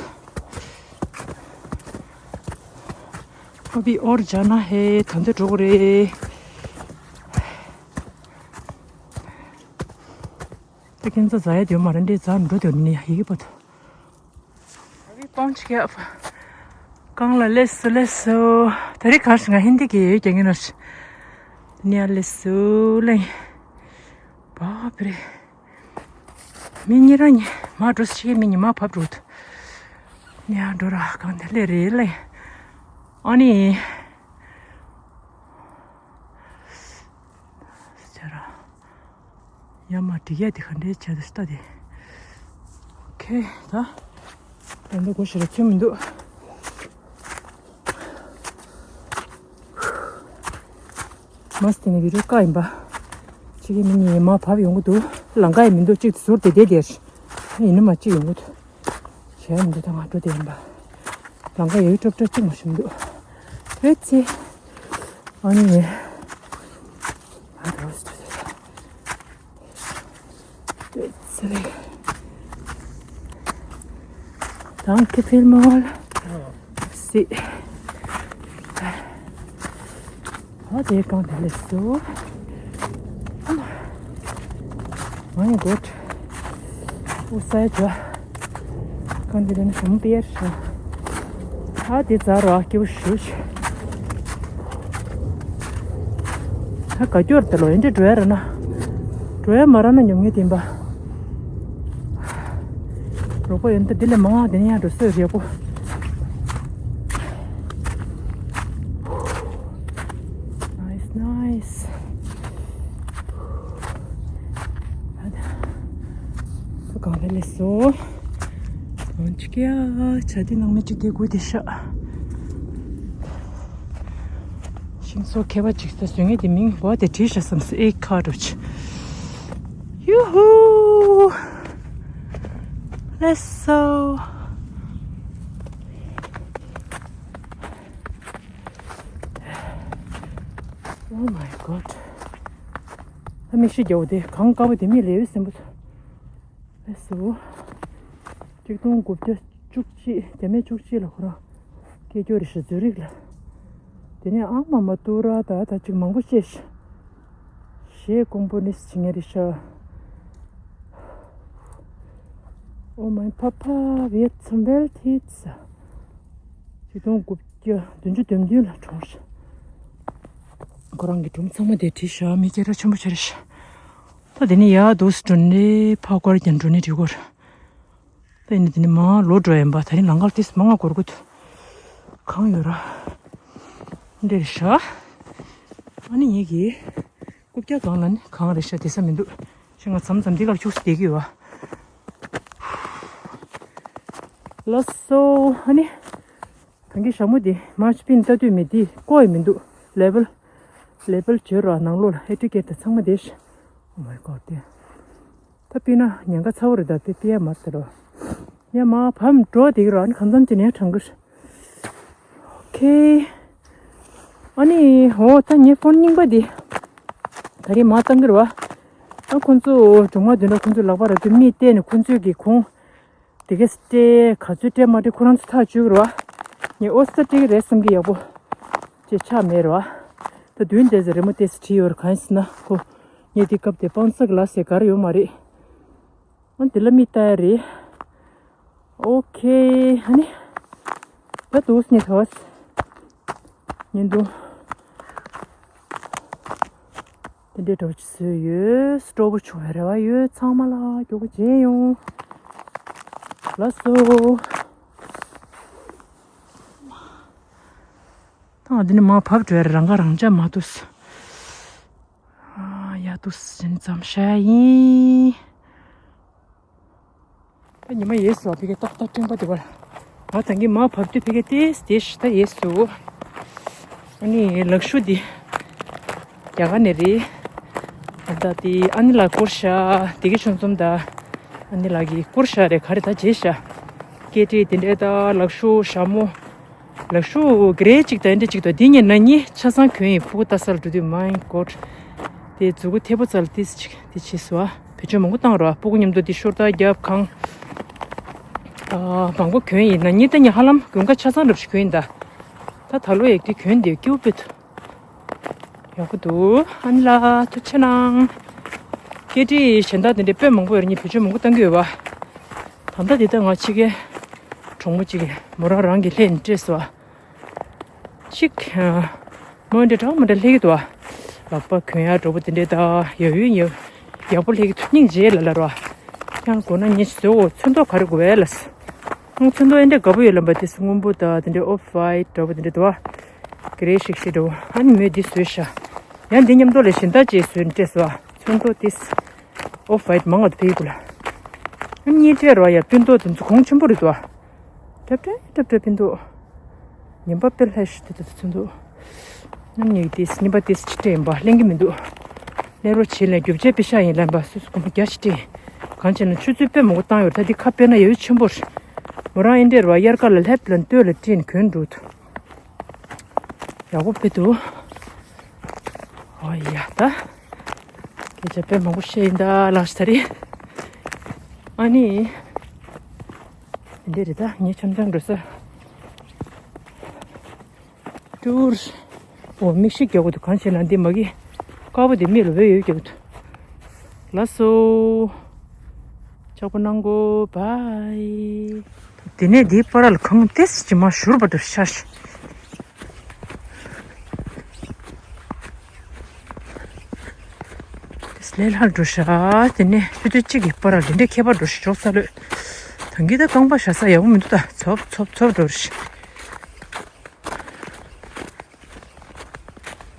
ཨ་བི་ཨོར་ཇ་ན་ཧེ་ད་འདི་འགྲོ་གི་རེད། ད་ཁྱེད་ཚོ་ཛ་ཡ་དེ་མ་རེད་འདྲེ་ཛ་འགྲོ་དེ་ནི་ཡི་གེ་པ་ཐོ། ཨ་བི་པང་ཆི་ཀྱ་ཕ། གང་ལ་སླེབས་སོ་སླེབས་སོ། ད་རེས་གར་སོང་ང་ཧིན་དི་གི་ཡོད་ཀྱང་ངེས་ནོ། ནི་ཨ་སླེབས་སོ་ལེ། བ་བི་རེད། མི་གཉིས་རང་གཉིས་མ་འགྲོ་ཤེས། མི་གཉིས་མ་བབས་འགྲོ་འདུག་ནི་ཨ་འགྲོ་ར་གང་དེ་ལས་རེད་ལེ། ཨ་ནི། ཟེར་ར། ཡ་མ་འགྲིག་ཡ་དེ་ག་འདྲའི་བྱས་འདུག་ལྟ་དེ། ཨོ་ཁེ་ད། ད་འདི་གོ་ཞེ་ར་ཚོད་མི་འདུག་མ་སྟེ་ནས་བི་རུ་ཀ་ཡིན་པ། ཅིག་གི་མི་གཉིས་མ་བབས་ཡོང་གི་འདུག་ལང་ཀ་ཡི་མི་འདུག་ཅིག་ཟུར་དེ་བསྡད་དེར། ཡིན་ན་མ་ཅིག་ཡོང་གི་འདུག་བྱས་མི་འདུག་ད་ང་འགྲོ་དེ་ཡིན་པ། ལང་ཀ་ཡོད་ཀྲོབ་ཀྲོབ་ཅིག་མ་ཤོང་འདུག་རེད་ཚེ། ཨ་ནི། ང་འགྲོ་སི་འགྲོ་དེ། Danke vielmals. Si. ཨ་དེ་གང་དེ་ལས་སུ། Oh mein Gott. ཨུ་སའི་ཇ། གང་དེ་ལས་ནི་ཞུམ་པེར་ཤ། ཨ་དེ་ཛ་རོ་ཨ་སྐྱིད་པོ་ཞུ་ཤ། ད་ག་སྐྱོར་དེ་ལོ་ཡིན་འདྲེ་འགྲོ་ཡ་ར་ན། འགྲོ་ཡ་མ་ར་ན་ཉོབ་ངེས་དེན་པ། རོགས་པ་ཡོན་ཏན་དེ་ལས་མང་བ་དེ་ནས་ཡང་འགྲོ་སྲོལ་རེད་པོ། Nice, nice. ད་གང་ལ་ལས་སོ། གང་ཅིག་ཡ་བྱ་དེ་ནང་མི་ཅིག་དེ་དགོས་དེ་ཤ། ཤིང་སོ་ཁེ་བ་ཅིག་ད་བཟོས་ངེས་དེ་མིང་བ་དེ་བྲིས་ཤ་བསམ་སོ་ཨེ་ཁ་རུ་ཆ། Yoo-hoo! Let's go! Oh my God. ཨ་མི་ཤི་རྒྱ་བོ་དེ་གང་དཀར་པོ་དེ་མི་ལེ་བི་སེམས་པོ། ཨེ་སུ། ཆིག་སྟོང་དགུ་བརྒྱ་བཅུ་གཅིག་བརྒྱ་མེད་བཅུ་གཅིག་ལ་ཁོ་རང་སྐད་སྐྱོ་རེ་ཤི་ཛུ་རིག་ལ། དེ་ནས་ཨ་མ་མ་ཏུ་ར་ད་ད་ཅིག་མང་པོ་བཤད་ཤི། ཞེས་ཀོང་པོ་ནི་སི་ཆི་ངེ་རེ་ཤ། Oh mein Papa wird zum Welthitzer. ཆིག་སྟོང་དགུ་བརྒྱ་བདུན་ཅུ་དོན་བདུན་ལ་གྲོངས་ཤི། ཁོ་རང་གི་སྒྲུང་ཚང་མ་དེ་བྲིས་ཤ་མི་སྐད་གྲགས་ཆེན་པོ་ཆེ་རེ་ཤ། ད་དེ་ནས་ཡར་འདུག་སེ་འགྲོ་ནས་ཕར་སྐོར་ཀྱང་འགྲོ་ནས་འགྲིག་གོ། ད་ཡིན་ན་དེ་ནས་མར་ལོག་འགྲོ་ཡིན་པ། ད་རིང་ལམ་ཁ་ཏིས་མང་ང་འགོར་གི་འདུག་གང་ཡོད་ར། འདིར་ཤ། ཨ་ནི་ངེད་ཀྱི་རྐུབ་བཀྱག་སྒང་ལ་ནི་གང་རེད་ཤ་དེ་ས་མི་འདུག་ཤ་ང་མཚམས་མཚམས་འདི་གར་ཁྱུག་སེ་བསྡད་ཀྱི་ཡོད་བ། ལགས་སོ། ཨ་ནི། གང་གི་ཞྭ་མོ་འདི་མར་ཆི་པིན་ལྟ་དུས་མི་འདི་ཀོ་ཡི་མི་འདུག་ལེ་བལ། ལེ་བལ་བྱོས་རོགས། ནང་ལོགས་ལ་ཨེ་ཊི་ཀེ་ཊི་དང་ཚང་མ་བསྡད་ཤག Oh my God དེ། ད་པི་ན་ཉེན་ཁ་ཚ་བོ་རེད། ད་པི་པི་ཡ་མར་ལྟ་རོགས། ཡ་མ་བམ་འགྲོ་བསྡད་ཀྱི་རོགས། ཨ་ནི་གང་འཚམ་ཅི་ནས་དྲང་གི་རེད། ཨོ་ཁེ། ཨ་ནི་འོ་ད་ངའི་ཕོན་རྙིང་པ་འདི་ད་རེས་མར་བཏང་གི་རེད་བ། ཨ་ཁོང་ཚོ་སྒྲུང་མ་འདི་འདྲ་ཁོང་ཚོ་ལག་པ་ར་དུ་མིས་བལྟས་ནས་ཁོང་ཚོས་ཀྱི་ཁོང་དེ་གས་སྤྲད་ག་ཚོད་སྤྲད་མ་སྤྲད་ཁོ་རང་ཚོ་ཐག་གཅོད་ཀྱི་རེད་བ། ངས་ཨོ་ས་སྤྲད་ཀྱི་རེད་བསམ་གྱི་ཡག་པོ་ཅེས་ཆགས་མེད་རེད་བ། ད་མདུན་དེ་ཚོ་རི་མོ་ཏོག་ཙམ་བྲིས་ཡོད་རེད། གང་ཡིན་ཟེར་ན་ཧོ། ངས་འདི་སྐབས་དེ་སྤང་ས་གི་ལ་ཟེར་ག་རེ་ཡོད་མ་རེད། ཨོ་འདི་ལ་མིས་ལྟ་ཡ་རེད། ཨོ་ཁེ། ཨ་ནི། ད་འདུག་སེ་ནས་ཐོས། ཉིན་དུ། དེ་འདྲའི་གྲོགས་ཀྱི་བཟོས་ཡོད། སྤྲོ་པོ་བྱུང་བའི་རེ་བ་ཡོད། ཚང་མ་ལ་མགྱོགས་པོ་མཇལ་ཡོང་། ལགས་སོ། ད་ང་འདི་ནས་མར་བབས་འགྲོ་ཡ་རེད། རང་ཁ་རང་ཅག་མ་འདུག་སེ། ཨ་ཡ་འདུག་སེ་ཟིན་ཙམ་བྱ་ཡ་ཡིན། ད་ཉི་མ་ཡས་སོ། ཕ་གི་ཏག་ཏག་སྤྲིན་པ་དེ་བར། ང་ད་གིན་མར་བབས་དུས་ཕ་གི་ཏིས་ཏིས་ད་ཡས་སོ། ཨ་ནི་ལག་ཤུ་འདི་རྒྱ་གར་ནས་རེད། ད་དེ་ཨ་ནི་ལགས་བསྐུར་ཤག་དེ་གི་ཆུང་འཛོམས་ད་ཨ་ནི་ལགས་ཀྱིས་བསྐུར་ཤག་རེད། ག་རེ་ད་བརྗེད་ཤག་སྐེ་དཀྲིས་དེ་འདྲས་ད་ལག་ཤུ་ཞྭ་མོ། ལག་ཤུ་གི་རེ་གཅིག་དང་འདྲ་གཅིག་དང་འདི་གཉིས་ན་གཉིས་ཆ་ཚང་གྱོན་ཡིན། ཕྲུ་གུ་ལྟ་ས་ལ་འགྲོ་དུས། མའི་གོཌ། དེ་མཛུ་གུ་མཐེ་བོ་རྩ་ལ་ཏིས་གཅིག་དེ་བྱས་སོ། ཨ་བེད་སྤྱོད་མང་པོ་བཏང་རོགས། ཕྲུ་གུ་མཉམ་དུ་འདི་ཤོར་ད་རྒྱབ་གང་། ཨ། མང་པོ་གྱོན་ཡིན་ན་ཉི་ཟླ་ཉི་ཧ་ལམ་དགུན་ཁ་ཆ་ཚང་འདྲ་པོ་ཞིག་གྱོན་ཡིན་ད། ད་ད་ལོ་ཡག་དེ་གྱོན་དེ་སྐྱིད་པོ་ཡག་པོ་འདུག་ཨ་ནི་ལ་ཐུགས་ཆེ་གནང་། སྐད་འདྲི་གཞན་དག་དེ་འདྲའི་དཔེ་མང་པོ་ཡོད་རེད། ངས་བེད་སྤྱོད་མང་པོ་བཏང་གི་ཡོད་པ། ད་ལྟ་དེ་ལྟ་ང་ཕྱི་རྒྱལ་གྲོགས་མོ་གཅིག་གིས་མོ་རང་རང་གི་ལྷས་ནས་སྤྲད་སོང་བ། ཅིག་མོ་འདྲ་གྲོགས་མོ་འདྲ་ལྷས་ཀྱི་འདུག་བ། ལག་པ་གྱོན་ཡག་འདྲ་པོ་དེ་འདྲའི་ད་ཡ་ཡུན་ཡ་ཡག་པོ་ལྷས་ཀྱི་འདུག་སྙིང་རྗེ་ལ་ལ་རོ། ཡང་དགོས་ན་ངས་བཟོས་འོ། ཚོན་མདོག་ག་རེ་དགོས་ལ། ཨང་། ཚོན་མདོག་ཨེ་འདྲ་དགའ་པོ་ཡོད་ལབ་པ། དེ་སྔོན་པོ་དང་དེ་འདྲའི་ཨོཕ་ཝའིཊ་འདྲ་པོ་དེ་འདྲ་འདུག་བ། གྷེ་རེ་ཤིག་ཤིག་འདྲ་པོ། ཨ་ནི་མོས་འདི་བཟོས་ཤག་ཡང་འདི་མཉམ་དུ་ལ་གཞན་དག་ཅིག་བཟོས་ནས་སྤྲད་སོང་བ། ཚོན་མདོག་དེ་ཨོཕ་ཝའིཊ་མང་བ་དེ་ཕ་གི་ལ། ཨ་ནི་གཉིས་སྤྲད་རོགས་ཡ། སྤུན་མདོག་དེ་ཚོ་གོང་ཆེན་པོ་རེད་འདུག་བ། འདྲ་པོ་འདྲ་པོ་སྤུན་མདོག་ངན་པ་དཔེ་ལྷ་ཞིག་དེ་དེ་ཚོ་འདུག་ཨ་ནི་དེ་གཉིས་པ་དེ་ཕྱི་སྤྲད་ཡིན་པ། ལེན་གྱི་མི་འདུག་ལེན་རོགས་བྱེད་ལ། རྒྱུ་ཆ་པེ་ཤ་ཡིན་ལབ་པ། སོ་སོ་གོམ་པ་རྒྱ་ཆེ་སྤྲད། གང་བྱས་ན་ཆུ་ཚོད་དཔེ་མང་པོ་བཏང་ཡོད། ད་འདི་ཁ་དཔེར་ན་ཡ་ཡུན་ཆེན་པོ་རེད། མོ་རང་ཨེ་འདྲ་རོ། དབྱར་ཁ་ལ་ལྷས་ལ་སྟོད་ལ་སྤྲད་ནས་གྱོན་འགྲོ་འདུག་ཡག་པོ་དཔེ་འདུག་ཨོ་ཡ། ད་སྐད་ཆ་དཔེ་མང་པོ་བཤད་ཡིན་ད་ལགས་ཤི་ད་རེད། ཨ་ནི་འདི་རེད། ད་ངས་འཆམ་འཆམ་འགྲོ་ས། ཏུར། འོ། མིག་ཤེལ་རྒྱག་དགོས་འདུག་གང་བྱས་ན་འདི་མ་གི་དཀར་པོ་འདི་མིག་ལ་འོད་ཡོད་རྒྱག་དགོས་འདུག་ལགས་སོ། ཆག་པོ་གནང་གོ། བཱའི། དེ་ནས་འདིའི་བར་ལ་གངས་ཏོག་ཙམ་ཅིག་མར་བཞུར་བ་འདྲ་ཤར་ཤག་ཏོག་ཙམ་ལྷོད་ལྷོད་འགྲོ་ཤག་དེ་ནས་ཆུ་ཚོད་གཅིག་གི་བར་ལ་འདི་འདྲའི་ཁྱད་པར་འགྲོ་ཤག་འཇོག་ས་ལོས། ད་གིན་ད་རྐང་པ་བཞག་ས་ཡག་པོ་མི་འདུག་ད་ཚོབ་ཚོབ་ཚོབ་འགྲོ་ཤག་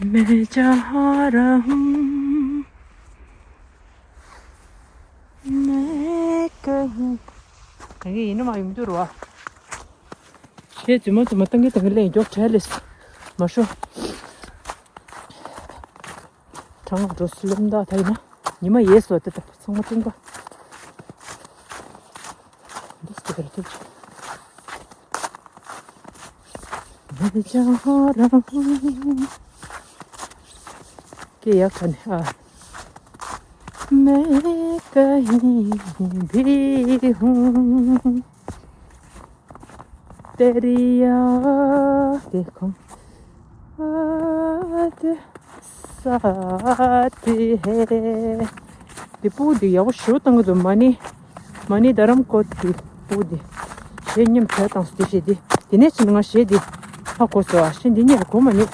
མེ་ཇ་ཧ་རམ་མེ་ཀ་ཧུ། ད་གིན་ཡིན་ན་མ་ཡོང་འདུག་རོ། ཞེས་རྫུན་མ་རྫུན་མ་བཏང་གི་བཏང་གི་ལས་མགྱོགས་བྲལ་ལེ། མ་ཤོ། གྲང་བ་འགྲོ་སུ་ལམ་ད་ད་ཡིན་ན། ཉི་མ་ཡས་སོ་དེ་ད་ཚང་མ་སྤྲིན་པ། འདི་སྟེ་ག་རེ་ཐུབ་ཆེ། མེ་ལྕང་ཧ་རང་། སྐད་ཡག་ཐོན་ནས་ཨ། མེ་ཀ་ཧི་བི་ཧུང་། ཏེ་རི་ཡ་ཏེ་ཁོང་ཨ་ཏེ་ས་ཏེ་ཧེ། འདི་སྤུ་གུ་འདི་ཡག་པོ་ཞེ་པོ་བཏང་གི་འདུག་མ་ཎི་མ་ཎི་དྷ་རམ་ཀོཊ་འདི་སྤུ་གུ་འདི་གཞས་མཉམ་བྲལ་བཏང་སོང་། དེ་གཞས་འདི་དེ་ནས་ཕྱིན་ང་གཞས་འདི་ཧ་གོ་སོང་། ཨ་གཞས་འདི་གཉིས་ལ་གོ་མ་ནུས།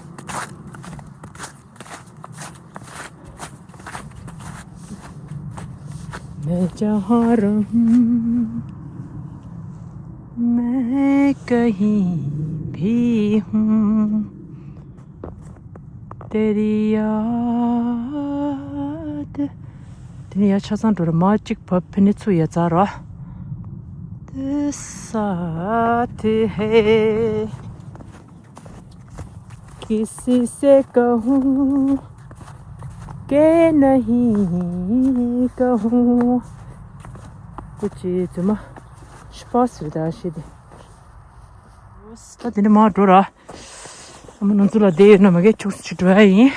མེ་ལྕང་ཧ་རམ་མེ་ཀ་ཧི་བི་ཧུང་། ཏེ་རི་ཡ་ཏེ། དེ་ནས་ཡར་ཆ་ཚང་འགྲོ་ར། མར་གཅིག་བབས། ཕེ་ནེ་ཚུར་ཡར་འཛེགས་ར། ཏེ་ས་ཏེ་ཧེ། ཀི་སི་སེ་ཀ་ཧུ། ཀེ་ན་ཧི་ཀ་ཧུ། ཀུ་ཅི་ཙུ་མ་ཤ་པ་སུ་རི་ད་ཤི་དེ། ད་དེ་ནས་མར་འགྲོ་ར། ཨ་མ་ནང་ཚུར་ལ་བསྡད་ཡོད་ན་མ་གི་ཁྱུག་ཙམ་ཅིག་འགྲོ་ཡ་ཡིན།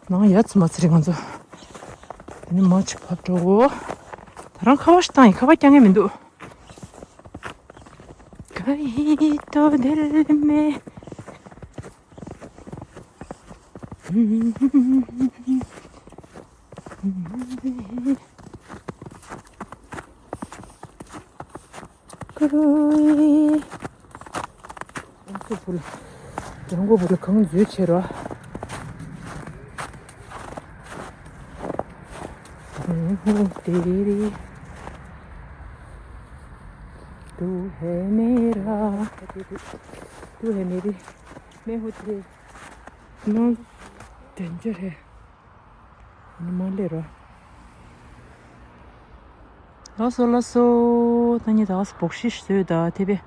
ནང་ཡ་ཙི་མ་ཙི་རེད་ང་ཚོ། དེ་ནས་མར་ཅིག་བབས་འགྲོ། ད་རང་ཁ་པར་ཞིག་བཏང་ཡིན། ཁ་པར་རྒྱག་མཁན་མི་འདུག་ཀ་ཧི་ཏོ་དེ་ལ་མེ། ཀ་རུའི། ཨ་ཁུ་བུ་ལ། ལྗང་གུ་བུ་ལ་གང་འཛུལ་བྱེད་རོགས། ཧུ་ཧུ་ཏི་རི་རི། ཏུ་ཧེ་མེ་ར། ཏུ་ཧེ་མེ་རི། མེ་ཧུ་ཏི་རི། ནོ། དེ་འདྲ་རེད། ཨ་ནི་མ་སླེབས་རོ། ལགས་སོ་ལགས་སོ། ད་ངས་ད་ག་སེ་བོག་ཤི་བཟོས་ད་དེ་བས།